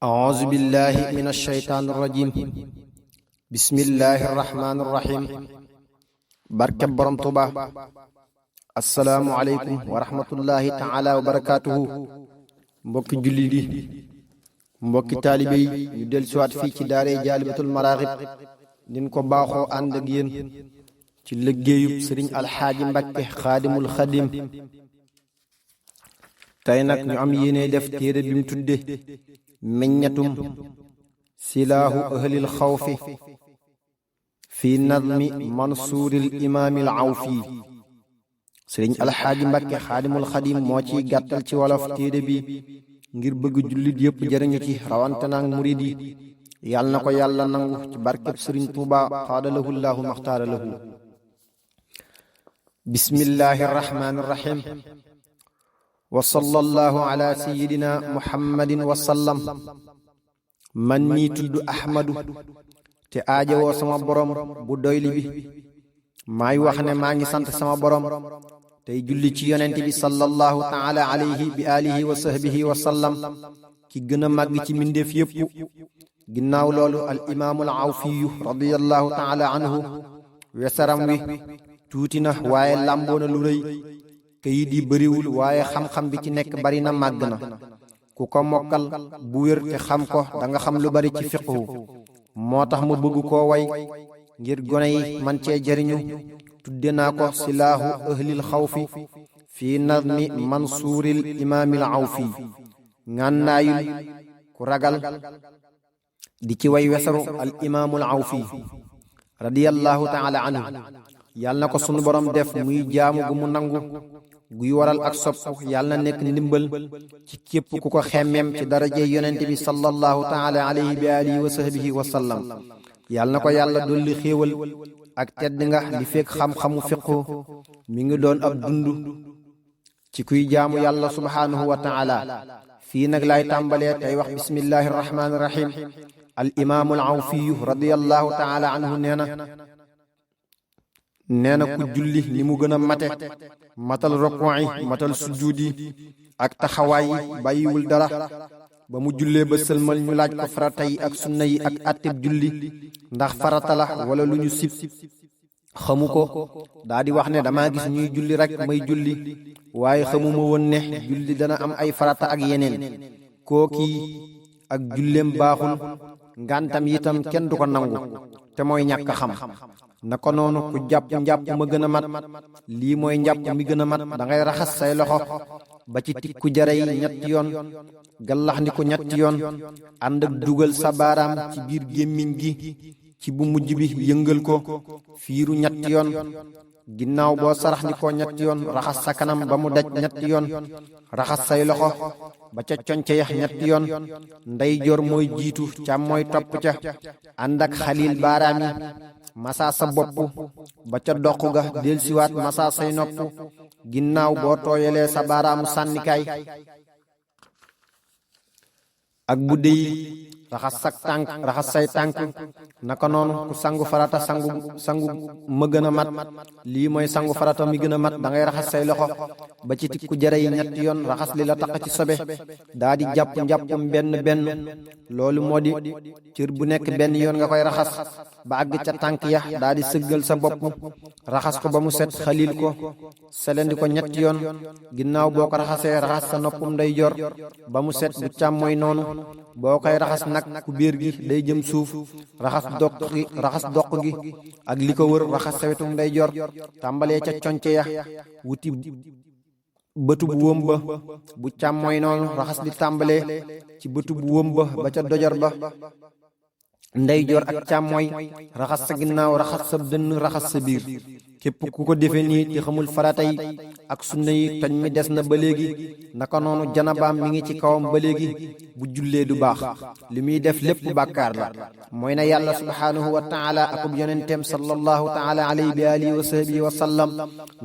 أعوذ بالله من الشيطان الرجيم بسم الله الرحمن الرحيم barkeb borom Tuuba assalaamu aleykum wa rahmatullahi taala wa barakaatuhu mbokki jullit yi mbokki taalibe yi ñu del siwaat fii ci daaree Jaalibatul Maraaxib nin ko baaxoo ànd ak yéen ci liggéeyub sëriñ alxaaji Mbakke xaadimul xadim tey nag ñu am yéene def téere bi mu tudde meññatum silaahu ahlil xawfi fi nadmi mansuuril imaamil awfi sëriñ alxaaji Mbakke xaadimul xadim moo ciy gàttal ci wolof téere bi ngir bëgg jullit yépp jëriñu ci rawante naag murid yi yàlla na ko yàlla nangu ci barkeb sëriñ Tuuba xaadalahu llaahu maxtaara lahu bismillahi rahmaani rahim wa sallallahu ala sayyidina muhammadin wa sallam man mii tudd ahmadu te aajowoo sama borom bu doyli bi maay wax ne maa ngi sant sama borom tey julli ci yonent bi sallallahu taala alayhi bi alihi wa sahbihi wa sallam ki gën a màgg ci mbindeef yépp ginnaaw loolu al imaamul awfiyu radiyallahu taala anhu wesaram wi tuuti na waaye làmboona lu rëy kayit yi bëriwul waaye xam-xam bi ci nekk bari na màgg na ku ko mokkal bu wér te xam ko danga xam lu bari ci fiqhu moo tax mu bëgg koo way ngir gone yi man cee jëriñu tudde naa ko silaahu ahlil xawfi fi nadmi mansuuril imaamil awfi ngànnaayul ku ragal di ci way wesaru al imaamul awfi radiyallahu taala anhu yàlla na ko sunu borom def muy jaamu gu mu nangu guy waral ak sopp yàlla na nekk ndimbal ci képp ku ko xemmeem ci daraje yonent bi sallallahu taala alayhi bi alihi wa sahbihi wa sallam yàlla na ko yàlla dolli xéewal ak tedd nga li fekk xam-xamu fiqhu mi ngi doon ab dund ci kuy jaamu yàlla subhaanahu wa taala fii nag laay tàmbalee tey wax bismillahi rahmaani rahim al imaamul awfiyu radiyallahu taala anhu nee na ku julli ni mu gën a mate matal rokon yi matal sujjuud yi ak taxawaay yi bàyyiwul dara ba mu jullee ba sëlmal ñu laaj ko farata yi ak sunna yi ak atteb julli ndax farata la wala lu ñu sib xamu ko daa di wax ne dama gis ñuy julli rek may julli waaye xamuma woon ne julli dana am ay farata ak yeneen kookii ak julleem baaxul ngantam itam kenn du ko nangu te mooy ñàkk xam naka noonu ku jàpp njàpp ma gën a mat lii mooy njàpp mi gën a mat dangay raxas say loxo ba ci tikku jare yi ñetti yoon gallax ndi ko ñetti yoon ànd ak dugal sa baaraam ci biir gémmiñ gi ci bu mujj bi yëngal ko fiiru ñetti yoon ginnaaw boo sarax ndi ko ñetti yoon raxas sa kanam ba mu daj ñetti yoon raxas say loxo ba ca conce yax ñetti yoon ndeyjoor mooy jiitu càmmooy topp ca ànd ak xalil baaraam yi masaa sa bopp ba ca doq ga delsiwaat masaa say nopp ginnaaw boo tooyalee sa baaraamu sànnikaay ak budde yi raxas say tànk naka noonu ku sangu farata sangu ma gën a mat lii mooy sangu farata mi gën a mat dangay raxas say loxo ba ci tikku jare yi ñetti yoon raxas li la taq ci sobe daa di jàpp njàppum benn loolu moo di cër bu nekk benn yoon nga koy raxas ba àgg ca tànk ya daa di sëggal sa bopp raxas ko ba mu set xalil ko selendi ko ñetti yoon ginnaaw boo ko raxasee raxas sa noppum ndeyjoor ba mu set bu càmmooy noonu boo koy raxas nag ku biir gi day jëm suuf raxas doq gi ak li ko wër raxas sa wetum ndeyjoor tàmbalee ca conce ya wuti bëtub wóom ba bu càmmooy noonu raxas li tàmbalee ci bëtub wóom ba ba ca dojor ba ndeyjoor ak càmmooy raxas sa ginnaaw raxas sa dënn raxas sa biir képp ku ko defe nii te xamul farata yi ak sunna yi toj mi des na ba léegi naka noonu janabaam mi ngi ci kawam ba léegi bu jullee du baax li muy def lépp bàkkaar la mooy na yàlla subhaanahu wa taala akub yonenteem sallallahu taala alayhi bi alihi wa sahbihi wa sallam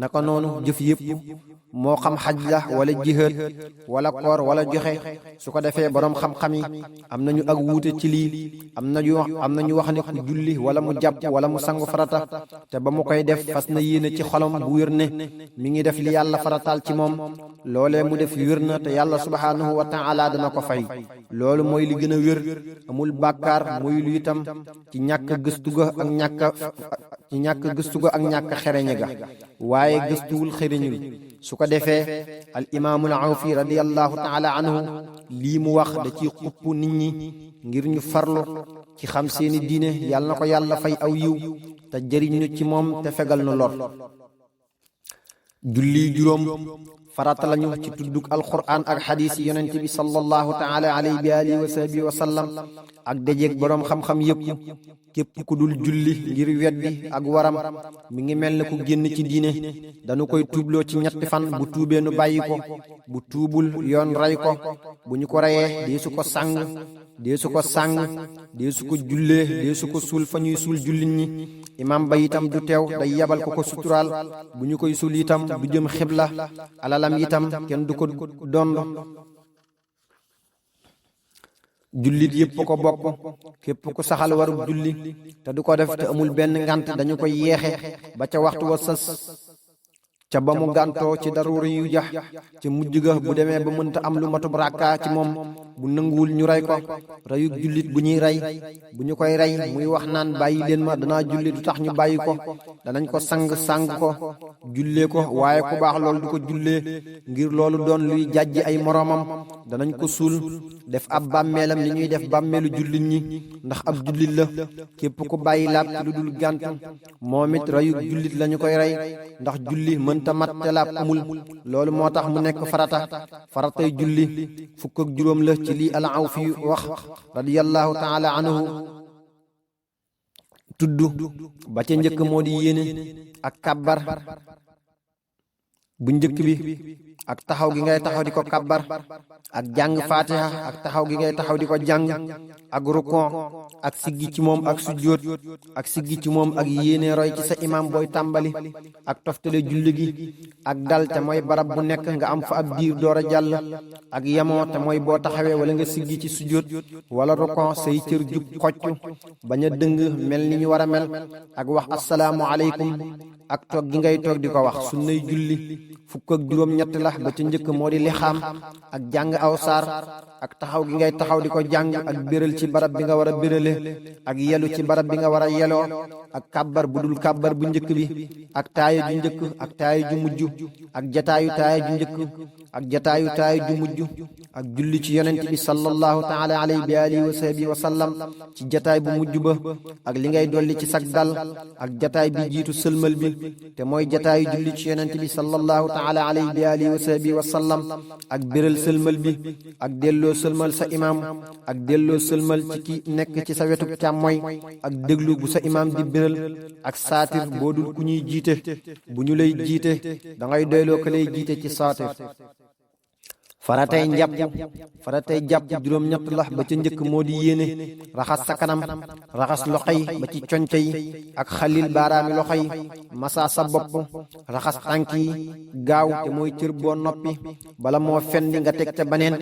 naka noonu jëf yépp moo xam xaj la wala jihaad wala koor wala joxe su ko defee boroom xam-xam yi am nañu ak wuute ci lii am nañu wax ne ku julli wala mu jàpp wala mu sangu farata te ba mu koy def fas na yéene ci xolam bu wér ne mi ngi def li yàlla farataal ci moom loolee mu def wér na te yàlla subhaanahu wa taala dana ko fay loolu mooy li gën a wér amul bàkkaar muy lu itam ci ñàkk gëstu ga ak ñàkk xereñe ga waaye gëstuwul xereñul su ko defee al imaamul awfi radiyallahu taala anhu lii mu wax da ciy xupp nit ñi ngir ñu farlu ci xam seeni diine yàlla na ko yàlla fay aw yiw te jëriñ ñu ci moom te fegal nu lor julli juróom farata lañu ci tuddug alquran ak xadiis yi yonent bi sallallahu taala alayhi bi alihi wa sahbihi wa sallam ak dajeeg boroom xam-xam yépp képp ku dul julli ngir weddi ak waram mi ngi mel ne ku génn ci diine dañu koy tuubloo ci ñetti fan bu tuubee nu bàyyi ko bu tuubul yoon rey ko bu ñu ko reyee deesu ko sàng deesu ko jullee deesu ko suul fa ñuy suul jullit ñi imam ba itam du teew day yabal ko suturaal bu ñu koy suul itam du jëm xibla alalam itam kenn du ko dond jullit yépp ko bokk képp ku saxal warub julli te du ko def te amul benn ngant dañu koy yeexe ba ca waxtu wa sës ca ba mu gàntoo ci daruuri yu jax ci mujj ga bu demee ba mënta am lu matub ràkkaa ci moom bu nanguwul ñu rey ko reyug jullit bu ñuy rey bu ñu koy rey muy wax naan bàyyi leen ma danaa julli du tax ñu bàyyi ko danañ ko sang ko jullee ko waaye ku baax loolu du ko jullee ngir loolu doon luy jàjji ay moroomam danañ ko suul def ab bàmmeelam li ñuy def bàmmeelu jullit ñi ndax ab jullit la képp ku bàyyi laab ci lu dul gànt moom it reyug jullit lañu koy rey ndax julli mënta mat te laab amul loolu moo tax mu nekk faratay julli fukk ak juróom la ci lii al Awfi wax radiyallahu taala anhu tudd ba ca njëkk moo di yéene ak kàbbar bu njëkk bi ak taxaw gi ngay taxaw di ko kàbbar ak jàng faatiha ak taxaw gi ngay taxaw di ko jàng ak rukon ak siggi ci moom ak sujjóot ak siggi ci moom ak yéene roy ci sa imam booy tàmbali ak toftale julli gi ak dal te mooy barab bu nekk nga am fa ab diir door a jàll ak yemoo te mooy boo taxawee wala nga siggi ci sujjóot wala rukon say cër jub xocc bañ a dëng mel ni ñu war a mel ak wax assalaamu aleykum ak toog gi ngay toog di ko wax sunnay julli fukk ak juróom ñett la ba ca njëkk moo di lixaam ak jàng aw saar ak taxaw gi ngay taxaw di ko jàng ak béral ci barab bi nga war a bérale ak yelu ci barab bi nga war a yeloo ak kàbbar bu dul kàbbar bu njëkk bi ak taaya ju njëkk ak taaya ju mujj ak jataayu taaya ju njëkk ak jataayu taaya ju mujj ak julli ci yonent bi sallallahu taala alayhi bi alihi wa sahbihi wa sallam ci jataay bu mujj ba ak li ngay dolli ci sag dal ak jataay bi jiitu sëlmal bi te mooy jataayu julli ci yonent bi sallallahu taala alayhi bi alihi wa sahbihi wa sallam ak béral sëlmal bi ak delloo sëlmal sa imaam ak delloo sëlmal ci ki nekk ci sa wetu càmmoy ak déglu bu sa imaam di béral ak saatir boo dul ku ñuy jiite bu ñu lay jiite dangay doyloo ka lay jiite ci saatir faratay jàpp juróom ñett la ba ca njëkk moo di yéene raxas sa kanam raxas loxo yi ba ci conco yi ak xalil baaraami loxo yi masa sa bopp raxas tànk yi gaaw te mooy cër boo noppi bala moo fendi nga teg ca baneen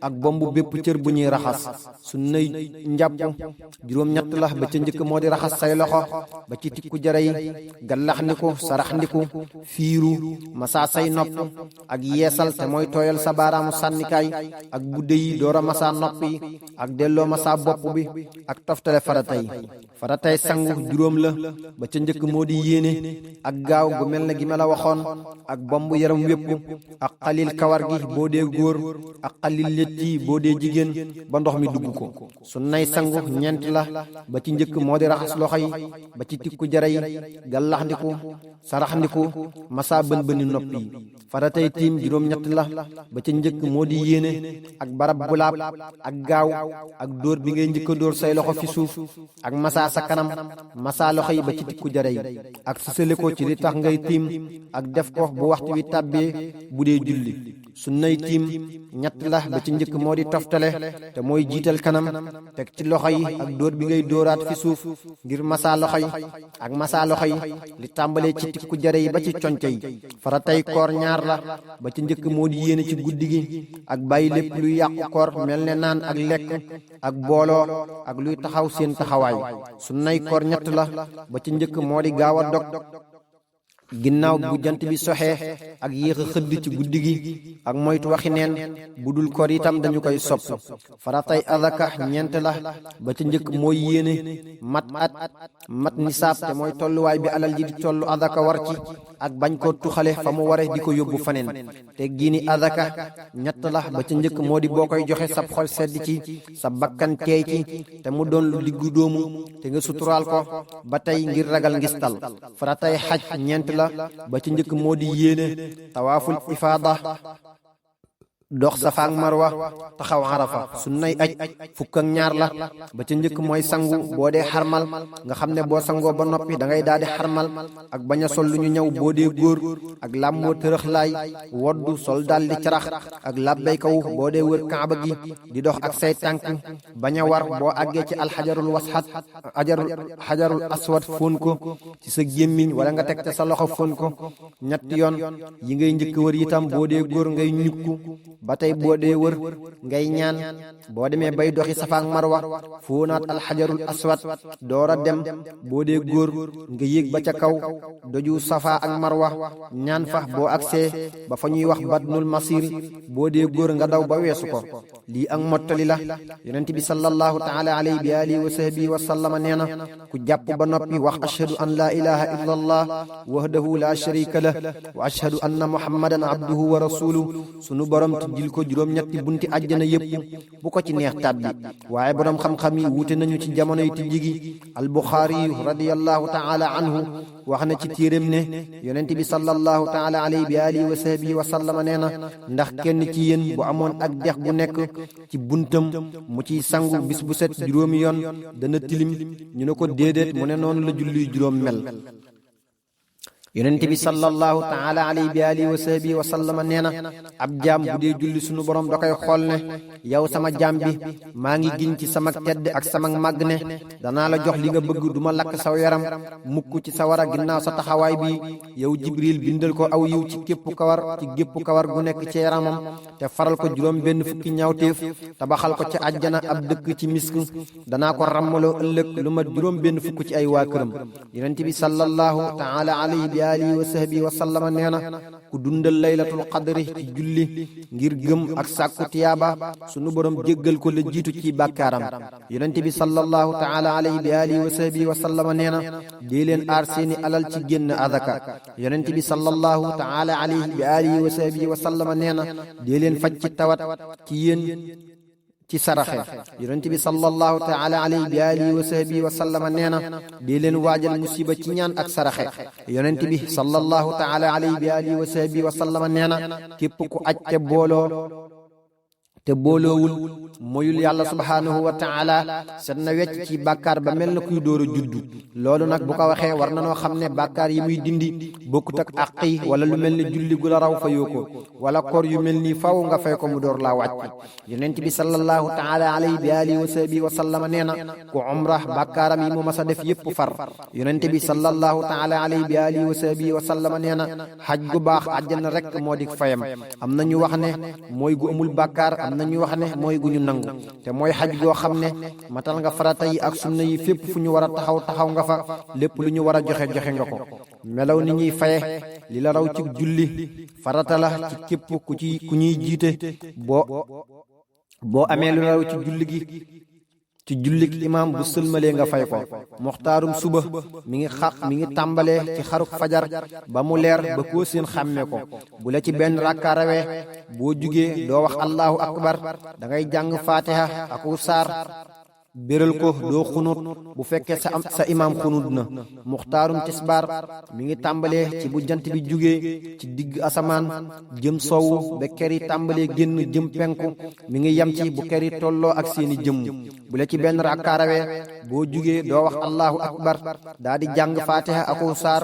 ak bomb bépp cër bu ñuy raxas sunnay njàpp juróom ñett la ba ca njëkk moo di raxas say loxo ba ci tikku jara yi gallax ndiku sarax ndiku fiiru masa say nopp ak yeesal te mooy tooyal sa baaraamu sànnikaay ak budde yi door a masaa nopp yi ak delloo masaa bopp bi ak toftale faratay sangu juróom la ba ca njëkk moo di yéene ak gaaw gu mel na gi ma la waxoon ak bomb yaram wépp ak xalil kawar gi boo dee góor ak xalil létt yi boo dee jigéen ba ndox mi dugg ko sunnay sangu ñeent la ba ci njëkk moo di raxas loxo yi ba ci tikku jara yi gallax ndiku sarax ndiku masaa bën bëni nopp yi faratay tiim juróom ñett la ba ca njëkk moo di yéene ak barab bu laab ak gaaw ak dóor bi ngay njëkk a dóor say loxo fi suuf ak masaa sa kanam masaa loxo yi ba ci tikku jara yi ak sësale ko ci li tax ngay tiim ak def ko bu waxtu wi tàbbee bu dee julli sunnay tiim ñett la ba ci njëkk moo di toftale te mooy jiital kanam teg ci loxo yi ak dóor bi ngay dóoraat fi suuf ngir masaa loxo yi ak masaa loxo yi li tàmbalee ci tikku jara yi ba ci conco yi faratay koor ñaar la ba ci njëkk moo di yéene ci guddi gi ak bàyyi lépp luy yàqu koor mel ne naan ak lekk ak booloo ak luy taxaw seen taxawaay sunnay koor ñett la ba ci njëkk moo di gaaw a dog ginnaaw bu jant bi soxee ak yéex a xëdd ci guddi gi ak moytu waxi neen bu dul koor itam dañu koy sopp faratay azaka ñeent la ba ca njëkk mooy yéene mat nisaab te mooy tolluwaay bi alal ji di tollu azaka war ci ak bañ ko tuxale fa mu ware di ko yóbbu faneen te giini azaka ñett la ba ca njëkk moo di boo koy joxe sab xol sedd ci sa bakkan teey ci te mu doon lu diggu doomu te nga suturaal ko ba tey ngir ragal ngistal faratay xaj ñeent la ba ci njëkk moo di yéene tawaaful ifaada dox safa ak marwa taxaw arafa sunnay aj fukk ak ñaar la ba ca njëkk mooy sangu boo dee xarmal nga xam ne boo sangoo ba noppi da ngay daal di xarmal ak bañ a sol lu ñu ñëw boo dee góor ak làmmoo tërëxlaay woddu sol dal di carax ak làbbaykawu boo dee wër kaaba gi di dox ak say tànk bañ a war boo àggee ci alxajarul wasxat xajarul aswad fóon ko ci sa gémmiñ wala nga teg te sa loxo fóon ko ñetti yoon yi ngay njëkk wër itam boo dee góor ngay ñukku ba tey boo dee wër ngay ñaan boo demee bay doxi safa ak marwa fóonaat alxajarul aswad doora dem boo dee góor nga yéeg ba ca kaw doju safa ak marwa ñaan fa boo agsee ba fa ñuy wax badnul masir boo dee góor nga daw ba weesu ko lii ak mottali la yonent bi sallallahu taala alayhi bi alihi wa sahbihi wa sallama nee na ku jàpp ba noppi wax ashhadu an laa ilaha illa allah wahdahu la sharika lah wa ashhadu anna muhammadan abduhu wa rasuluhu sunu borom jil ko juróom-ñetti bunti àjjana yépp bu ko ci neex tàbbi waaye boroom xam-xam yi wuute nañu ci jamonoy tijji gi albuxaari yu radiyallahu taala anhu wax na ci téeréem ne yonent bi sallallahu taala alayhi bi alihi wa sahbihi wa sallama nee na ndax kenn ci yéen bu amoon ak dex gu nekk ci buntam mu ciy sangu bis bu set juróomi yoon dana tilim ñu ne ko déedéet mu ne noonu la julli juróom mel yonent bi sallallahu taala alayhi bi alihi wa sahbihi wa sallama nee na ab jaam bu dee julli sunu borom da koy xool ne yow sama jaam bi maa ngi giñ ci sama tedd ak sama màgg ne danaa la jox li nga bëgg duma lakk saw yaram mukk ci sawara ginnaaw sa taxawaay bi yow jibril bindal ko aw yiw ci gépp kawar gu nekk ci yaramam te faral ko juróom benn fukki ñaawteef tabaxal ko ci àjjana ab dëkk ci misk danaa ko rammaloo ëllëg lu mat juróom benn fukk ci ay waa këram yonent bi sallallahu taala alayhi bi alihi wa sahbihi wa sallama nee na ku dundal laylatul qadri ci julli ngir gëm ak sàkku tiyaaba sunu borom jéggal ko la jiitu ci bàkkaaram yonent bi sallallahu taala alayhi bi alihi wa sahbihi wa sallama nee na dee leen aar seeni alal ci génn azaka yonent bi sallallahu taala alayhi bi alihi wa sahbihi wa sallama nee na dee leen faj ci tawat ci yéen ci saraxe yonent bi sallallahu taala alayhi bi alihi wa sahbihi wa sallama nee na dee leen waajal musiba ci ñaan ak saraxe yonent bi sallallahu taala alayhi bi alihi wa sahbihi wa sallama nee na képp ku aj te booloowul moyul yàlla subhaanahu wa taala set na wecc ci bàkkaar ba mel na kuy door a juddu loolu nag bu ko waxee war na noo xam ne bàkkaar yi muy dindi bokkut ak àq yi wala lu mel ni julli gu la raw fayoo ko wala koor yu mel nii faw nga fay ko mu door laa wàcc yonent bi sallallahu taala alayhi bi alihi wa sahbihi wa sallama nee na ku umra bàkkaaram yi mu mas a def yépp far yonent bi sallallahu taala alayhi bi alihi wa sahbihi wa sallama nee na xaj gu baax àjjana rek moo di fayam am na ñu wax ne mooy gu amul bàkkaar am na ñu wax ne mooy gu ñu nangu te mooy xaj goo xam ne matal nga farata yi ak sunna yi fépp fu ñu war a taxaw nga fa lépp lu ñu war a joxe nga ko melaw ni ñuy faye li la raw ci julli farata la ci képp ku ñuy jiite boo amee lu raw ci julli gi ci jullik imaam bu sëlmalee nga fay ko moxtaarum suba mi ngi tàmbalee ci xaruk fajar ba mu leer ba koo seen xàmmee ko bu la ci benn rakka rawee boo jugee doo wax allahu akbar da ngay jàng fatiha aku saar béral ko doo xunut bu fekkee sa imaam xunut na muxtaarum tisbaar mi ngi tàmbalee ci bu jant bi jugee ci digg asamaan jëm sowwu ba ker yi tàmbalee génn jëm penku mi ngi yam ci bu ker yi tolloo ak seeni jëmm bu la ci benn rakka rawee boo jugee doo wax allahu akbar daa di jàng faatiha aku saar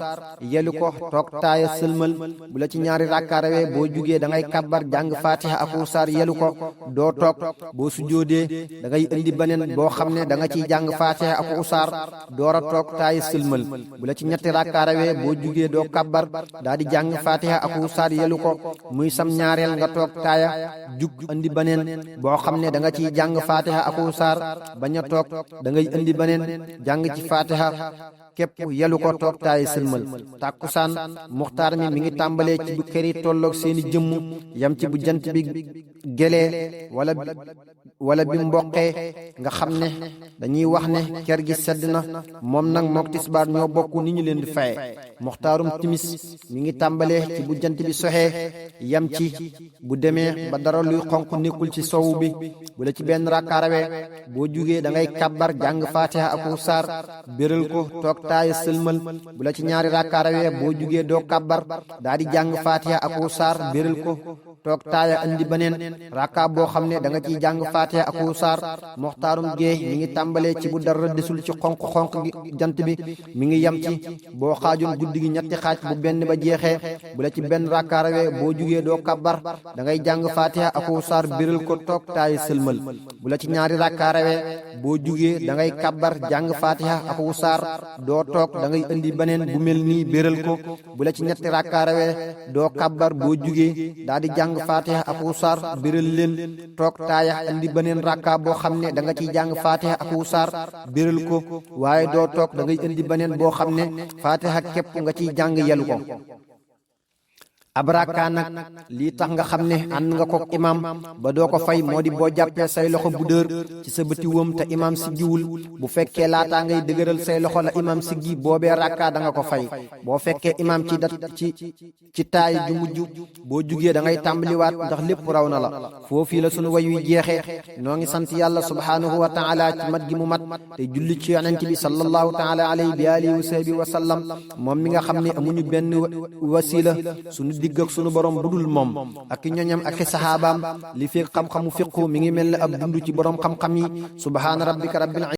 yelu ko toog taaya sëlmal bu la ci ñaari rakka rawee boo jugee da ngay kàbbar jàng faatiha aku saar yelu ko doo toog boo sujjoodee da ngay indi beneen boo xam ne da nga ciy jàng faatiha ak usaar door a toog taaya sëlmal bu la ci ñetti rakka rawee boo jugee doo kabbar daa di jàng faatiha ak usaar yelu ko muy sam ñaareel nga toog taaya jug indi beneen boo xam ne da nga ciy jàng faatiha ak usaar bañ a toog da ngay indi beneen jàng ci faatiha képp yelu ko toog taayi sëlmal tàkkusaan muxtaar mi ngi tàmbalee ci bu kër yi tolloog seeni jëmm yam ci bu jant bi gelee wala bi mboqee nga xam ne dañuy wax ne kër gi sedd na moom nag mook tisbaar ñoo bokk ni ñu leen di faye muxtaarum timis mi ngi tàmbalee ci bu jant bi soxee yam ci bu demee ba dara luy xonq nekkul ci sowu bi bu la ci benn rakkaa rawee boo jugee da ngay kàbbar jàng faatiha ak saar béral ko toog taaya sëlmal bu la ci ñaari rakkaa rawee boo jugee doo kàbbar daa di jàng faatiha ak saar béral ko toog taaya andi beneen rakka boo xam ne da nga ciy jàng faatiha ak saar muxtaarum gee mi ngi tàmbalee ci bu dara desul ci xonq gi jant bi mi ngi yam ci boo xaajoon guddi gi ñetti xaaj bu benn ba jeexee bu la ci benn rakka rawee boo jugee doo kabbar da ngay jàng faatiha ak saar biral ko toog taaya sëlmal bu la ci ñaari rakka rawee boo jugee da ngay kabbar jàng faatiha ak saar doo toog da ngay indi beneen bu mel nii biral ko bu la ci ñetti rakka rawee doo kabbar boo jugee daa di jàng faatiha ak saar biral leen toog taaya indi beneen rakka boo xam ne da nga ciy jàng faatiha ak saar biral ko waaye doo toog da ngay indi beneen boo xam ne faatiha képp nga ciy jàng yelu ko ab rakka nag lii tax nga xam ne ànd nga ko imam ba doo ko fay moo di boo jàppee say loxo bu dër ci sa bëti wëm te imam siggiwul bu fekkee laataa ngay dëgëral say loxo la imam siggi boobee rakka da nga ko fay boo fekkee imam ci taay ju mujj boo jugee da ngay tàmbaliwaat ndax lépp raw na la foofii la sunu way wi jeexee noo ngi sant yàlla subhaanahu wa taala ci mat gi mu mat te julli ci yonent bi sallallahu taala alayhi bi alihi wa sahbihi wa sallam moom mi nga xam ne amuñu benn wasila sunu digg ak sunu borom budul moom ak i ñoñam ak i saxaabaam li fi xam-xamu fiqhu mi ngi mel ne ab dund ci borom xam-xam yi subhaana rabbika rabbil